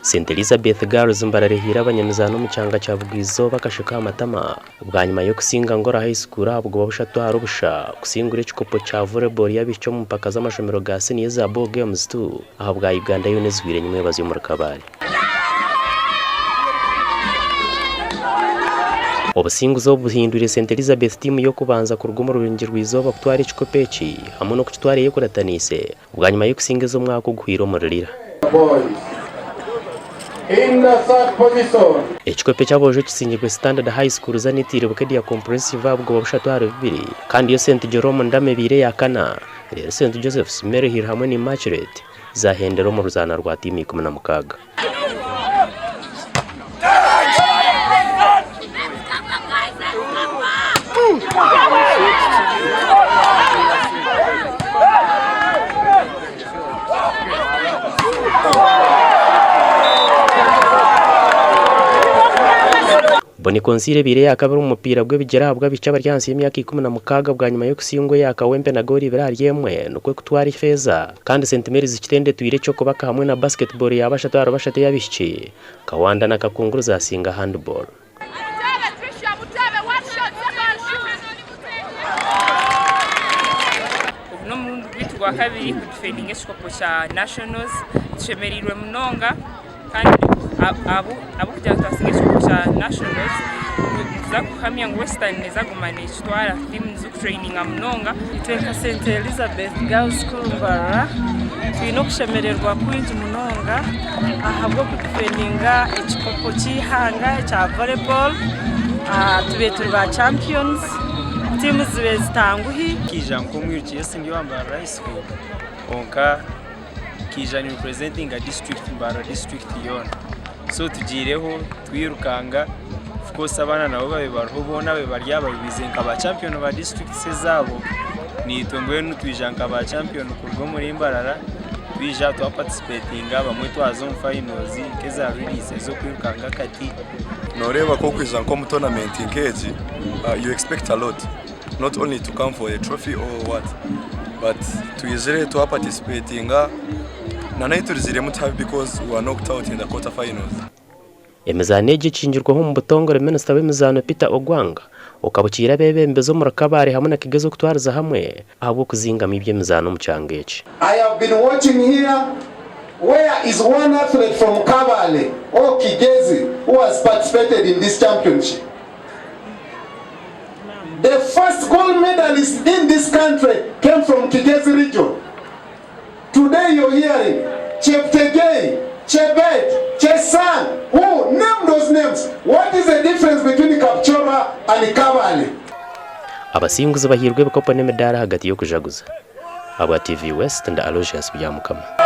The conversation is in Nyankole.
St Elizabeth Girls Mbarara ehaire abanyamizaano omu kyanga kya Bugwa-izooba akasheko aha matama bwanyima y'okusinga Ngora High School aha bugoba bushatu ahari busha kusingura ekikopo kya Volleyball y'abaishiki omu mpaka z'amashomero ga siniya eza Ball Games ii ahabwa Uganda yoona ezihweire nyimwebazi omuri Kabale. Obusinguzi obu buhindwire St Elizabeth tiimu y'okubanza kuruga omu Rurengirwa-izooba kutwara ekikopo eki hamwe n'okukitwara eyekurataneise bwanyima y'okusinga ez'omwaka oguhweire omuri Lira. Ekikopo eky'aboojo kisingirwe Standard High School Zanitiire Bukedea Comprehensive aha bugoba bushatu ahari bubiri kandi yo St Jerome Ndama ebaire eya kana reero St Joseph's, Maryhill hamwe na Immaculate zahendera omu ruzaana rwa tiimu 16. Bonny Consiile ebaire eya kabiri omu mupiira gw'ebigyere ahabw'abaishiki abari ahansi y'emyaka 16 bwanyima y'okusingwa eya Kawempe na goolo ibiri ahari emwe nikwo kutwara efeeza kandi St Mary's Kitende etwire eky'okubaka hamwe na basketball ya bashatu ahari bashatu ey'abaishiki Kawanda na Kakunguru zasinga handball. Ogu n'omurundi gwaitu gwakabiri kudifendinga ekikopo kya nationals tushemereirwe munonga kandi ahabw'okugira ngu twasinga ekikopo kya nationals nituza kuhamya ngu western neeza kuguma nekitwara tiimu zikutureyininga munonga. Itwe nka St Elizabeth Girls School Mbarara twine okushemererwa kwingi munonga ahabw'okudifendinga ekikopo ky'eihanga ekya volleyball tubaire turi ba champions. Tiimu zibaire zitanguhi. Nkaija nk'omwirukire sindi owa Mbarara High School kwonka nkaija ni representinga district Mbarara district yoona. So tugiireho twirukanga of course abaana nabo babaire bariho boona ababaire bari aha babaire nka ba champion ba districts ezaabo naitwe mbwenu twija nka ba champion kuruga omuri Mbarara twija twaparticipatinga abamwe twaza omu finals nk'eza relays ez'okwirukanga akati. Noreeba ku okwija nk'omu tournament nk'egi you expect a lot not only to come for a trophy or what but twizire twa participatinga na nahi turiziremu tihabi because we were knocked out in the quarter finals. Emizaano egi ekingirweho omu butongore minisita w'emizaano Peter Ogwang okabukiire abeebembezi omuri Kabale hamwe na Kigezi okutwariza hamwe ahabw'okuzingamu eby'emizaano omu kyanga eki. I have been watching here where is one athlete from Kabale or Kigezi who has participated in this championship. The first gold medalist in this country came from Kigezi region. Today you're hearing Cheptegei, Chebet, Chesang, who name those names. What is the difference between Kapchorwa and Kabale? Abasinguzi bahairwe ebikopo n'emidaara ahagati y'okujaguza. Ahabwa TV West ndi Aloysius Byamukama.